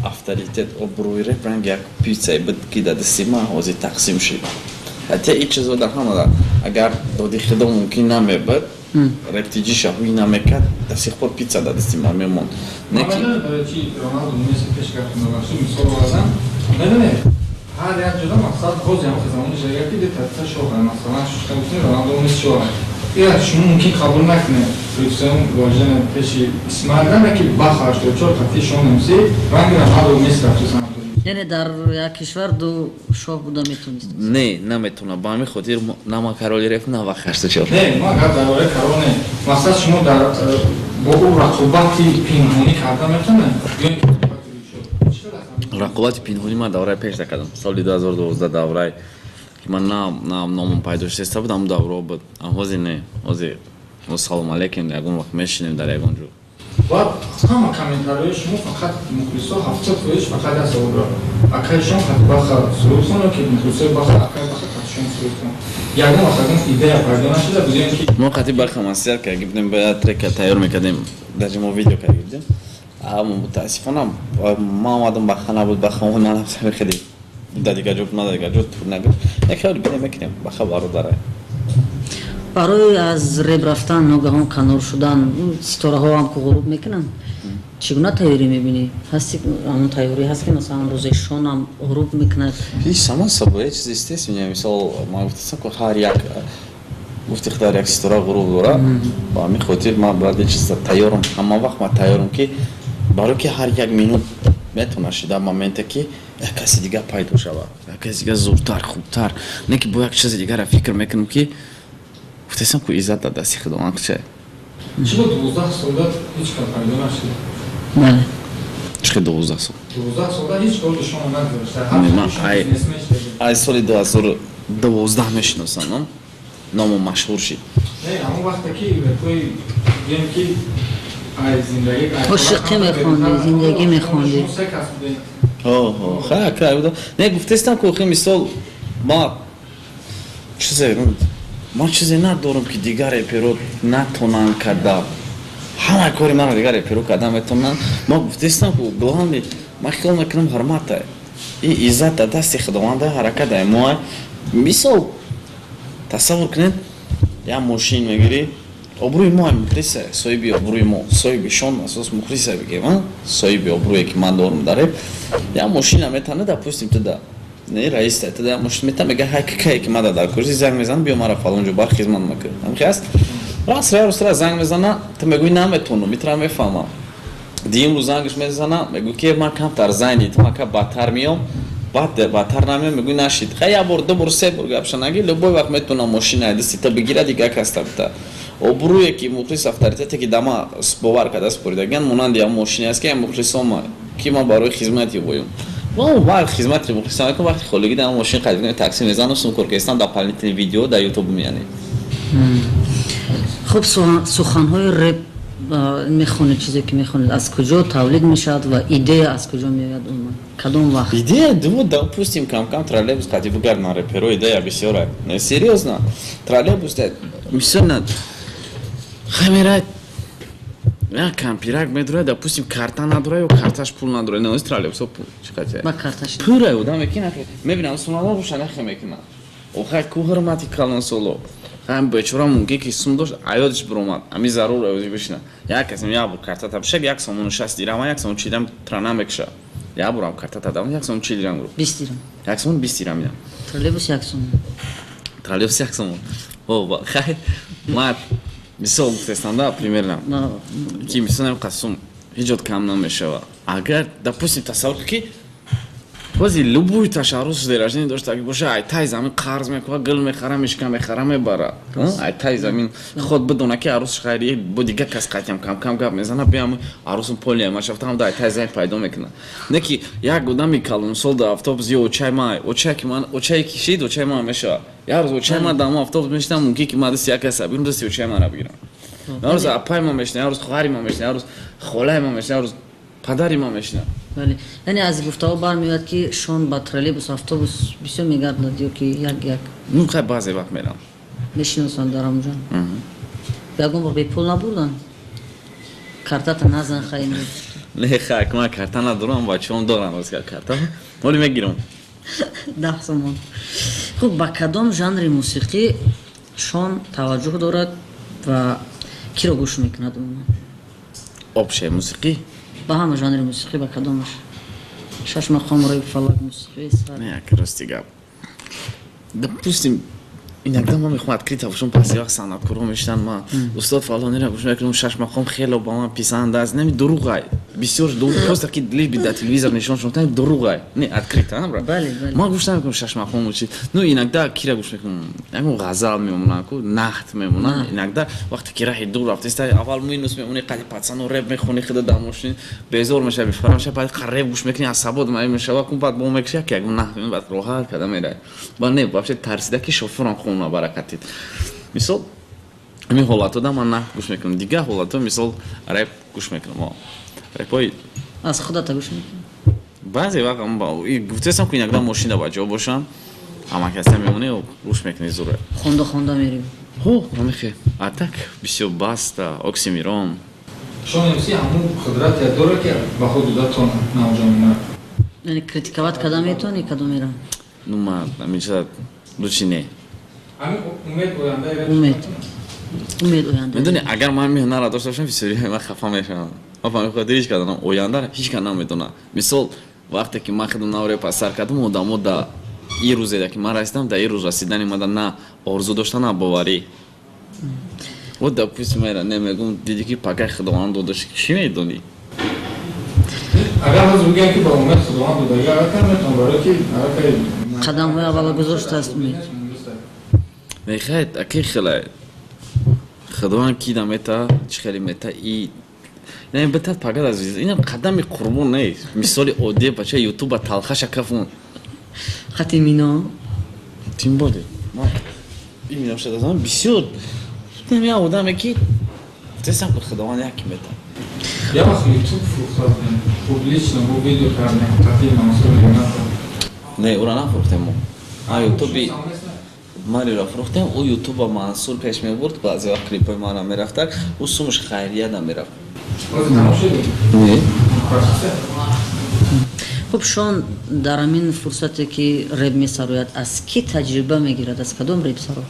S2: авторитет, обрӯи реп ранг як пиццае буд, ки дар дасти ман ҳозир тақсим шид. Ҳатто ин чизо дар ҳама, агар доди худо мумкин намебуд, рептиҷи шаҳвӣ намекард, до сих пор пицца дар дасти ман мемонд. Не ки
S4: Барои чи Роналду, Месси пеш гафтон, мисол овардан, медонед, ҳар як ҷода, мақсад, ҳозир ҳам замони шага, ки ду та шоҳ, масалан, шушка гуфтем, Роналду, Месси шоҳ. Ира шумо мумкин қабул накунед, рӯсиям вождани пеши Исмаил, ки бах 84 қатъи Шон МС ранги Роналду, Месси рафтусан.
S1: Яъне дар як кишвар ду шоҳ буда метавонист?
S2: Не, наметавонам. Ба ҳамин хотир на ман короли реп, на Баха 84.
S4: Не, ма гап дар бораи корол не. Мақсад, шумо дар бо ӯ рақобати пинҳонӣ карда метавонед ё ин ки рақобати рӯйшо? Чӣ хел аст?
S2: Рақобати пинҳонӣ ман давраи пеш накардам, соли 2012, давраи ки ман на номам пайдо шудеста буд, ҳамн даврао буд. Ҳозир не, ҳозир салом алейкум, ягон вақт мешинем дар ягон ҷо.
S4: Баъд ҳама комментариҳои шумо, фақат мухлисо 70% фақат як савол дорад: акай Шон қати Баха суруд хоно, ки мухлисои Баха акай Баха қати Шон суруд хон. Ягон вақт ягон идея пайдо нашуда буд ё ин ки?
S2: Мо қати Баха маслиҳат карда будем, бояд трека тайёр мекардем, даже мо видео карда будем, аммо мутаассифона ман омадам, Баха набуд, Баха омад, ман хеле дар дигар ҷо, ман дар дигар ҷо тур нагирифт. Як хеле бинем, мекунем, Баха бародарай.
S1: Барои аз реп рафтан, ногаҳон канор шудан, ситораҳо ҳам ку ғуруб мекунанд, чӣ гуна тайёрӣ мебинӣ? Ҳасти ҳамон тайёрӣ ҳаст, ки масалан рӯзе Шонам ғуруб мекунад?
S2: Ҳеҷ, само собой, чиз естественно. Мисол, ман гуфтасам ку, ҳар як, гуфти ҳар як ситора ғуруб дорад. Ба ҳамин хотир ман бояд чиза тайёрам, ҳама вақт ман тайёрам, ки барои ки ҳар як минут метавонад шида моменте, ки як каси дигар пайдо шавад, як каси дигар зуртар, хубтар. Не ки бо як чизи дигарро фикр мекунам, ки гуфтасам ку, иззат дар дасти Худованд ча.
S4: Чӣ бо 12 сола ҳеҷ кас пайдо нашуд?
S1: Бале.
S2: Чӣ хел 12 сол?
S4: 12 сола ҳеҷ кори шумо нагузошта.
S2: Аз соли 2012 мешиносам, ному машҳур шид.
S4: Не, ҳамон вақте ки репои гӯем ки ай зиндагӣ
S1: Ошиқӣ мехондӣ, зиндагӣ мехондӣ.
S4: Се кас будем.
S2: Хай, не, гуфтестам ку, мисол, ма чизе, ман чизе надорам, ки дигар реперо натонанд карда. Ҳама кори маро дигар реперо карда метавонанд. Ма гуфтестам ку, главный, ман хиёл мекунам, ҳурмата и иззат дар дасти Худованда, ҳаракат дар мо. Мисол, тасаввур кунед, як мошин мегирӣ, обрӯи мо мухлиса, соҳиби обрӯи мо, соҳиби Шон асос мухлиса бигем, соҳиби обрӯе, ки ман дорам дар реп, як мошина метана, допустим, туда не раис туда як мошин мета, мега: «Ҳай, кае ки мада дар курси», занг мезана: «Биё, мара фалон ҷо бар хизмат макун». Ҳамхи аст, раз рӯз занг мезана, ту мегӯӣ: «Наметонам», итра мефаҳмам. Дуюм рӯз зангаш мезана, мегӯ ки ман камтар занг ту мака бадтар миём, баъд бадтар намеём, мегӯй: «Нашид». Хай, як бор, ду бор, се бор гапша наги, любой вақт метавонам мошина дасти та бигира, дигар кас та бита. Обрӯе ки мухлис, авторитете ки дама бовар карда споридаган, монанди ям мошине аст, ки мухлисома, ки ман барои хизмати воюм бар хизмати мухлисон мекунам. Вақти холигӣ дар мошин харид, такси мезанам, сум кор кестам, дополнительный видео дар Ютуб меяне.
S1: Хуб, суханҳои реп мехонед, чизе ки мехонед, аз куҷо тавлид мешавад ва идея аз куҷо меояд умуман, кадом вақт?
S2: Идея ду, допустим, кам-кам троллейбус қати бугардна реперо, идея бисёра. Не, серьёзно, троллейбус мисол на хай мерад, як кампирак медурад, допустим, карта надора ё карташ пул надора, не, троллейбусо пул чӣ қати
S1: Ба карташ.
S2: Пура одам мекина, мебинам, сунало боша, нахе мекунам. Охай, ку ҳурмати калонсоло. Ҳам бечора мумкин ки сум дошт, аёдиш биромад, ами зарур ози бишина. Як касем як бор карта табишак, 1 сомону 60 дирам, 1 сомон 40 дирам трана мекуша. Як борам карта тадам, 1 сомон 40 дирам гуру.
S1: 20 дирам.
S2: 1 сомон 20 дирам мидам.
S1: Троллейбус 1 сомон.
S2: Троллейбус 1 сомон. О, хай, ма мисол гуфтестам да, примерно. Ки мисол намқа сум ҳеҷ кам намешава. Агар, допустим, тасаввур ки бози любой ташаррус день рождения дошта боша, ай тай замин қарз мекунад, гул мехара, мишка мехара, мебара. Ай тай замин худ бидона ки арӯсш хайри бо дигар кас қатиам кам кам гап мезана, биям арӯсум поли машафтам да, ай тай замин пайдо мекунад. Не ки як одами калонсол дар автобус ё очай ма, очай ки ман, очай кишид, очай ман мешавад. Як рӯз очай ман дар автобус мешинам, мумкин ки ман дасти як каса бигирам, дасти очай мана бигирам. Як рӯз апай ман мешинам, як рӯз хоҳари ман мешинам, як рӯз холаи ман мешинам, як рӯз падари ман мешинам.
S1: Бале, яъне аз гуфтаҳо бармеояд, ки Шон ба троллейбус, автобус бисёр мегардад ё ки як як?
S2: Ну хай, баъзе вақт мерам.
S1: Мешиносанд дар ҳамонҷо? Ягон бор бепул набурдан? Картата назан, хай, имрӯз.
S2: Не, хай, ман карта надорам, бачаҳом дорам ростга карта, моли мегирам.
S1: 10 сомон. Хуб, ба кадом жанри мусиқӣ Шон таваҷҷӯҳ дорад ва киро гӯш мекунад умуман?
S2: Общая мусиқӣ?
S1: Ба ҳама жанри мусиқӣ, ба кадомаш? Шаш мақом, реп, фалак мусиқӣ?
S2: Не, як рости гап, допустим, Иногда ман мехоҳам открыто бошам, баъзе вақт санъаткорҳо мешинанд, ман устод фалонеро гӯш мекунам, шаш мақом хело ба ман писанд аст. Нами дурӯғай, бисёр просто ки лишь дар телевизор нишон шуд, дурӯғай, не открыто, бра. Ман гӯш намекунам шаш мақом чи. Ну, иногда кира гӯш мекунам, ягон ғазал мемонам ку, нахт мемонам. Иногда вақте ки раҳи дур рафтеста, аввал минус мемонӣ, қади пацану реп мехонӣ, худа дар мошин безор мешавӣ, бифара мешавӣ, баъд реп гӯш мекунӣ, асабот маи мешава кун, баъд бо мекуши, як ягон нахт, баъд роҳат када меравӣ. Ба не, вообще тарсида ки шофёрам хона баракатид. Мисол, ҳамин ҳолатҳо ман нахт гӯш мекунам, дигар ҳолатҳо, мисол, реп гӯш мекунам, репҳои
S1: Аз худата гӯш мекунӣ?
S2: Баъзе вақт гуфтаистам ки иногда мошина ба ҷо бошам, ҳама каса мемонӣ, гӯш мекунӣ зуре.
S1: Хонда хонда мерӣ.
S2: Ҳо, ҳамихе. А так бисёр Баста, Оксимирон.
S4: Шон МС ҳамун қудрате дорад, ки ба худ дода тона навҷавонар.
S1: Яъне критиковать карда метавонӣ кадомера?
S2: Ну, ман ҳамин лучше не.
S4: Ҳамин умед ояндаи реп.
S1: Умед оянда.
S2: Медони, агар ман ҳамин ҳунарро дошта бошам, бисёри ман хафа мешавам. Ман ба ҳамин хотир ҳеҷ каданам ояндаро ҳеҷ кас намедонад. Мисол, вақте ки ман худам нав репа сар кардам, одамо да ин рӯзе ки ман расидам, дар ин рӯз расидани мада на орзу дошта, на боварӣ. Вот, допустим, мера не мегум, диди ки пакай худованд додаш, чӣ медонӣ?
S4: Агар ҳозир бигӯям, ки ба умед худованд додагӣ, аллакай метавон, барои ки аллакай
S1: Қадамҳои аввала гузоштааст умед.
S2: Мехай, аки хеле худованд ки да мета, чӣ хеле мета, и яъне битад пагад аз инам қадами қурбон нест. Мисоли оддӣ, бача ютуба талхаша кафун.
S1: Хати мино.
S2: Тим боде иминам шуда бисёр я одаме ки тестам ки худованд яки мета.
S4: Я вақт ютуб фурӯхта будем публично, бо видео кардем қатъи Мансур Неъматов.
S2: Не, ура нафурӯхтем мо. А ютуби мариро фурӯхтем, ӯ ютуба Мансур пеш мебурд, баъзе вақт клипҳои мана мерафтак, ӯ сумаш хайрия намерафт.
S4: Ҳозир тамом шуд?
S2: Не.
S1: Хуб, Шон дар ҳамин фурсате ки реп месарояд, аз кӣ таҷриба мегирад, аз кадом репсаро?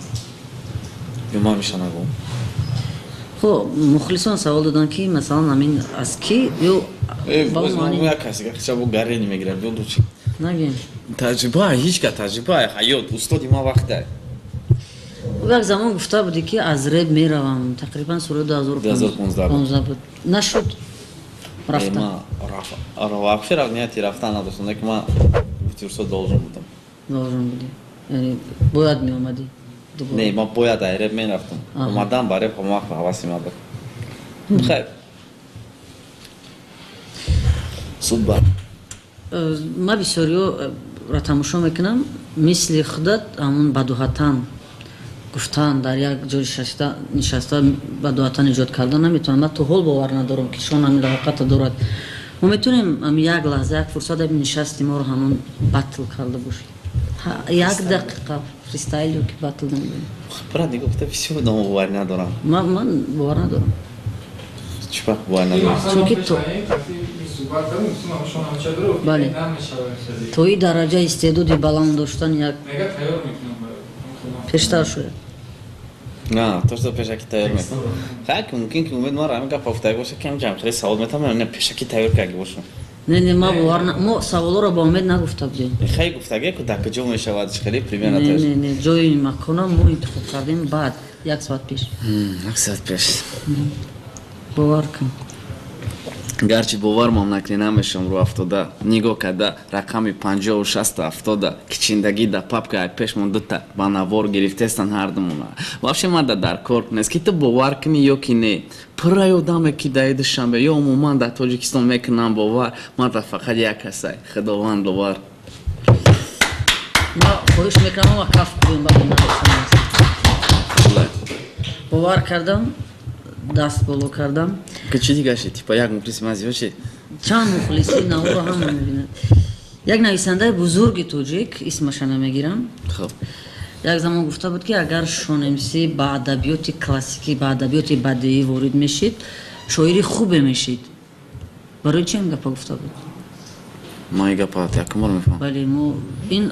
S2: Ё ман меша нагӯм.
S1: Хуб, мухлисон савол доданд, ки масалан ҳамин аз кӣ ё
S2: як касе чабо гарени мегирад, ё лучи.
S1: Нагем.
S2: Таҷриба ҳеҷ ка, таҷриба ҳаёт, устоди ман вақте.
S1: Як замон гуфта будӣ, ки аз реп меравам, тақрибан соли 2015 буд, нашуд рафта.
S2: Вообще нияти рафтан надоштам, ки ман гуфти урсо должен будам.
S1: Должен будӣ, яъне бояд меомадӣ?
S2: Не, ман бояд ай реп мерафтам, омадан ба реп ҳамон вақт ҳаваси ман буд. Хайр, судба.
S1: Ман бисёриҳоро тамошо мекунам, мисли худат ҳамун бадуҳатан гуфтан, дар як ҷой нишаста бадуҳатан эҷод кардан наметавонам. Ман то ҳол бовар надорам, ки Шон ҳамин лаёқата дорад. Мо метавонем ам як лаҳза, як фурсат, ами нишасти моро ҳамон батл карда бошем, як дақиқа фристайл ё ки батл, намедонам.
S2: Брат, нигоҳ, гуфта бисёр одам боварӣ надорам.
S1: Ман бовар надорам.
S2: Чӣ ба бовар надорам?
S1: Чунки бале, то ин дараҷа истеъдоди баланд доштан як пештар шояд.
S2: На, то что пешаки тайёр мекунам. Хай, ки мумкин ки умед мара ҳамин гап гуфтаги боша, кам ҷам хеле савол метавонам, не, пешаки тайёр кардаги бошам.
S1: Не, не, ма бовар, мо саволоро ба умед нагуфта будем.
S2: Хай, гуфтаги ку, дар куҷо мешавад, хеле примерно.
S1: Не, не, не, ҷои макона мо интихоб кардем баъд, як соат пеш.
S2: Як соат пеш.
S1: Бовар кун.
S2: Гарчи бовармам накунӣ, намешавам рӯ афтода, нигоҳ карда рақами 56 70, кичиндагӣ да папка ай пешмон дута ба навор гирифтестан ҳардумона. Вообще ман да дар кор нест, ки ту бовар кунӣ ё ки не. Пурраи одаме ки дар Душанбе ё умуман дар Тоҷикистон мекунам бовар, ман да фақат як касай, Худованд бовар.
S1: Ма хоҳиш мекунам, ама каф кунем ба бовар кардам, даст боло кардам.
S2: Ки чӣ дигаши, типа як мухлиси ман зиёд шид.
S1: Чанд мухлиси наворо ҳама мебинад. Як нависандаи бузурги тоҷик, исмаша намегирам, як замон гуфта буд, ки агар Шон МС ба адабиёти классикӣ, ба адабиёти бадеӣ ворид мешид, шоири хубе мешид. Барои чи ин гапа гуфта буд?
S2: Ман ин гапа якум бор мефаҳмам.
S1: Бале, мо ин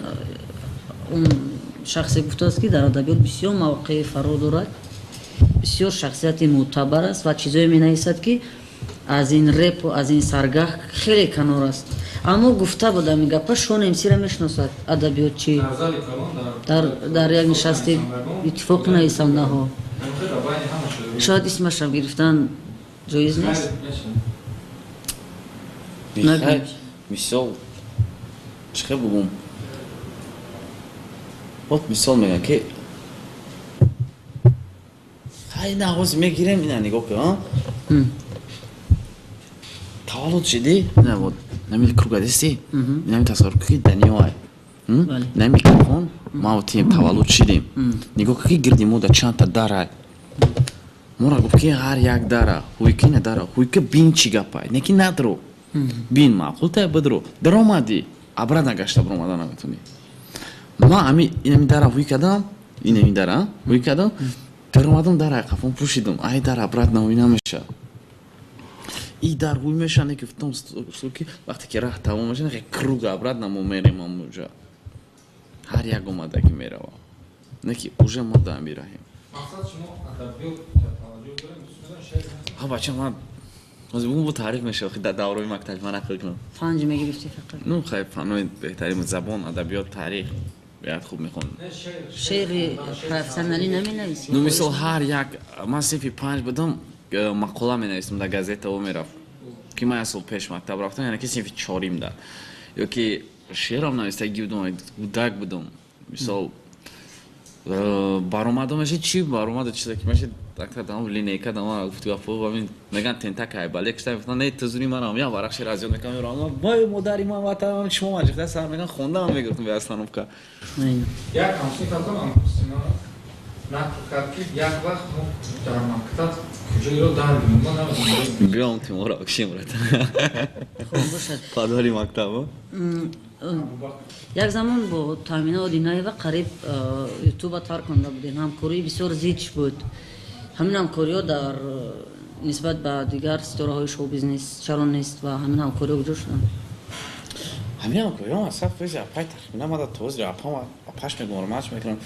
S1: он шахсе гуфтааст, ки дар адабиёт бисёр мавқеи фаро дорад, бисёр шахсияти мӯътабар аст ва чизое менависад, ки аз ин репу аз ин саргаҳ хеле канор аст. Аммо гуфта будам ин гапа, Шон МСра мешиносад, адабиётчӣ, дар як нишасти иттифоқи нависандаҳо. Шояд исмашам гирифтан ҷоиз нест.
S2: Мисол чӣ хел бугум, вот мисол мегӯям, ки хай на, ҳозир мегирем, ина нигоҳ кун, таваллуд шидӣ, ина вот нами круга дисти, нами тасаввур ки даниёай, нами микрофон, ма тим таваллуд шидем. Нигоҳ ки гирди мо да чандта дарай. Мора гуфт, ки ҳар як дара ҳуйки на дара ҳуйка, бин чӣ гапай, не ки надро бин, маъқул тай бидро, даромадӣ, обратно гашта биромада наметонӣ. Ма ами инами дара ҳуй кардам, инами дара ҳуй кардам, даромадам, дара қафон пӯшидам, ай дар обратно ҳуй намеша. И дар ҳуй меша, не ки в том ки вақте ки раҳ тамом меша, не круг, обратно мо мерем амуҷа. Ҳар як омада ки мерава, не ки уже мо да мираҳем. Ҳа, бача, ман ҳозир бу таъриф мешава, дар давраи мактаби ман нақл кунам.
S1: Панҷ мегирифтӣ фақат?
S2: Ну хай, фанҳои беҳтарин: забон, адабиёт, таърих бояд хуб мехондам.
S1: Шеъри профессионалӣ наменависӣ?
S2: Ну, мисол, ҳар як ман синфи панҷ будам, мақола менавистам, дар газетао мерафт, ки ман як сол пеш мактаб рафтам, яъне ки синфи чорим да, ё ки шеърам навистагӣ будам, кӯдак будам. Мисол, баромадо меша, чи баромада, чизе ки меша, линейка дама гуфти гапо, меган тентакай бале кишта, гуфтан не, тузури манам я варақ шеър аз ёд мекунам, меравам, вой модари ман, ватанам, шумо маҷихта сар меган, хондам, мегирифтам бе остановка.
S4: Як ҳамсинфатон нақл кард, ки як вақт мо дар мактаб куҷоиро дар мо намедонем.
S2: Биём тимора кушем, брат, падари мактаб.
S1: Як замон бо Таъмина Одинаева қариб Ютуба тарк кунда будем, ҳамкории бисёр зич буд. Ҳамин ҳамкориҳо дар нисбат ба дигар ситораҳои шоу-бизнес чаро нест ва ҳамин ҳамкориҳо куҷо шуданд?
S2: Ҳамин ҳамкориҳо асаб апай Тахмина мада тозир апам апаш мегӯм, мач мекунам.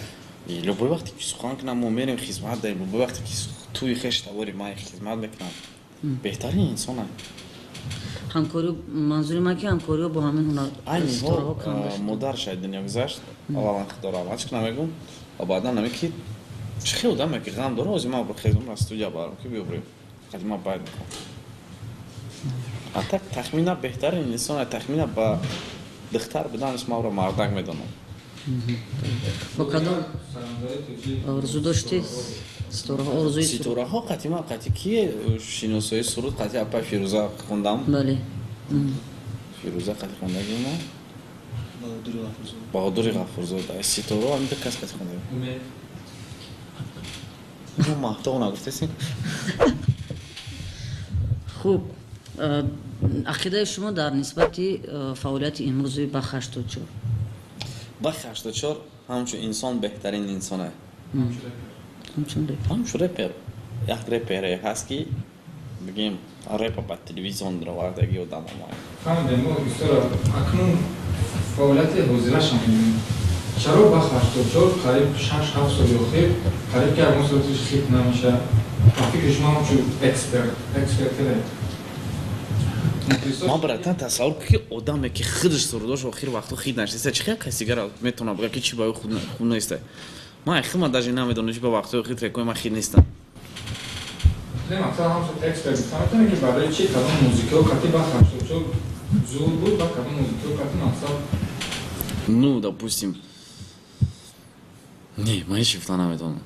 S2: Любой вақте ки сухан кунам, мо мерем, хизмат дарем. Любой вақте ки туи хеш тавори ман хизмат мекунам, беҳтарин инсонам.
S1: Ҳамкорӣ, манзури ман ки ҳамкориҳо бо ҳамин ҳунар
S2: Айни ҳол модарш ай дунё гузашт, аввалан худоро раҳматш кунам мегӯм, ва баъдан наме ки чӣ хел одаме ки ғам дора. Ҳозир ман хезм аз студия барам, ки биёбрем, қадима байд мекунам. А так Тахмина беҳтарин инсон. Тахмина ба духтар буданаш маро мардак медонам.
S1: Бо кадом орзу доштӣ, ситораҳо, орзуи?
S2: Ситораҳо қатима, қати ки шиносои суруд, қати апай Фирӯза хондам. Фирӯза қати хондагима, Баҳодури Ғафурзода, ситораҳо, ҳамин кас қати хондагим. Маҳтоқ нагуфтесин.
S1: Хуб, ақидаи шумо дар нисбати фаъолияти имрӯзи Бах 84?
S2: Бах 84 ҳамчун инсон беҳтарин инсоне, ҳамчун репер. Як репере ҳаст, ки бигем, репа ба телевизион ровардаги одам омад.
S4: Фаҳмидем мо бисёр. Акнун фаъолияти ҳозирашам мебинем. Чаро Бах 84 қариб 6-7 соли охир қариб ки ягон соатиш хит намеша? Ба фикри шумо, ҳамчун эксперт, экспертере?
S2: Ман, братан, тасаввур кун, ки одаме ки худаш сурудош охир вақтҳо хит нашиста, чӣ хел каси дигара метавона бигӯяд, ки чӣ ба ӯ хуб неста? Ман худман даже намедонам, чи ба вақтҳои охир трекҳои ман хит нестам.
S4: Не, мақсад, ҳамчун эксперт гуфта метавонем, ки барои чӣ, кадом музикао кати Бах 84 зур буд ва кадом музикао кати мақсад?
S2: Ну, допустим, не, ман ҳеч гуфта наметавонам.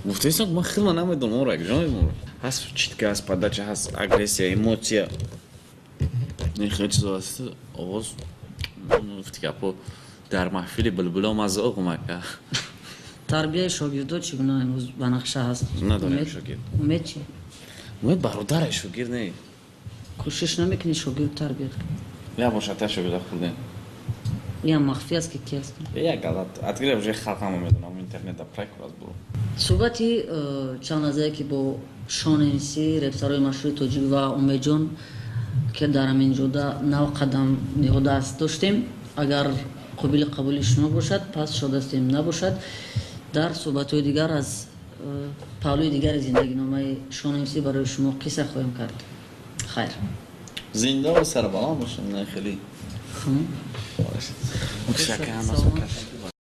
S2: Гуфтаистам, ман худман намедонам, ора ҷо ҳаст, читка ҳаст, подача ҳаст, агрессия, эмоция, не, хеле чизо ҳаст. Овоз, гуфти гапо, дар маҳфили булбуло маза оғумака.
S1: Тарбияи шогирдо чӣ гуна имрӯз ба нақша ҳаст?
S2: Надорем шогирд.
S1: Умед чӣ?
S2: Умед бародаре, шогирд не.
S1: Кӯшиш намекунӣ шогирд тарбият кунӣ?
S2: Як бор шата шогирда хурдем.
S1: Ям махфӣ аст, ки ки аст?
S2: Як галат атгира, уже халқама медонам, интернета прайкур аз буру.
S1: Суҳбати чанд лаҳзае, ки бо Шон МС, репсарои машҳури тоҷик, ва Умедҷон, ки дар ҳамин ҷода нав қадам ниҳодааст, доштем, агар қобили қабули шумо бошад, пас шодастем, набошад, дар суҳбатҳои дигар аз паҳлӯи дигари зиндагиномаи Шон МС барои шумо қисса хоҳем кард. Хайр.
S5: Зинда ва сарбаланд бошем, не хеле.
S2: Мутшаккирам.